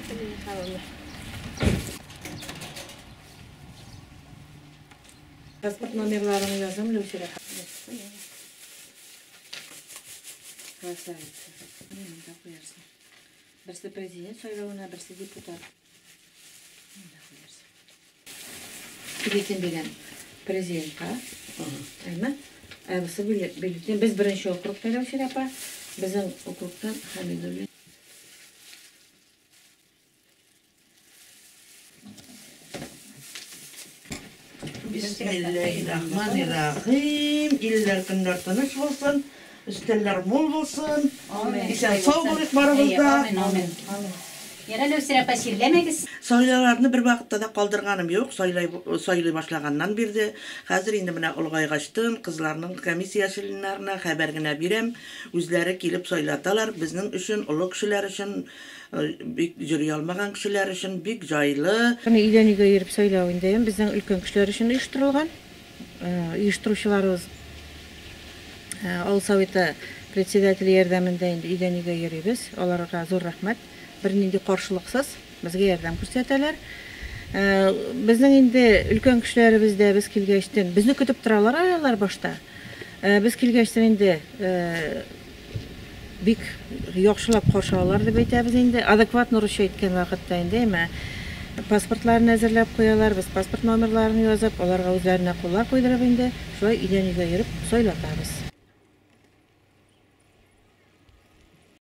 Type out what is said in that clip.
Рәфкать Миңнехановны. Паспорт номерларын язам, Люсира. Красавица. Менә монда куярсың. Берсе президент сайлавына, берсе депутат. Монда куярсың. Бюллетень дигән президентка. Әйме? Ә бусы бюллетень. Без беренче округта, Ләүсирә апа. Безнең округтан Хәмидуллин. Бисмилләһиррахманиррахим. Илләр, көннәр тыныч булсын, өстәлләр мул булсын. Исән сау булыйк барыбыз да. Амин, амин. Ярар, Ләүсирә апа, чирләмәгез. Сайлауларны бервакытта да калдырганым юк, сайлай сайлый башлаганнан бирле. Хәзер инде менә олыгайгачтын, кызларның комиссия членнарына хәбәр генә бирәм, үзләре килеп сайлаталар. Безнең өчен, олы кешеләр өчен, бик йөри алмаган кешеләр өчен бик җайлы. Аны өйдән өйгә йөреп сайлау инде безнең өлкән кешеләр өчен оештырылган. Оештыручыларыбыз авыл советы председателе ярдәмендә инде өйдән өйгә йөрибез. Аларга зур рәхмәт. Бернинди каршылыксыз безгә ярдәм күрсәтәләр. Безнең инде өлкән кешеләребез дә без килгәчтен, безне көтеп торалар алар башта. Без килгәчтен инде бик яхшылап каршы алалар дип әйтәбез инде. Адекватно русча әйткән вакытта инде, әмма паспортларын әзерләп куялар, без паспорт номерларын язып, аларга үзләренә куллар куйдырып инде, шулай өйдән өйгә йөреп сайлатабыз.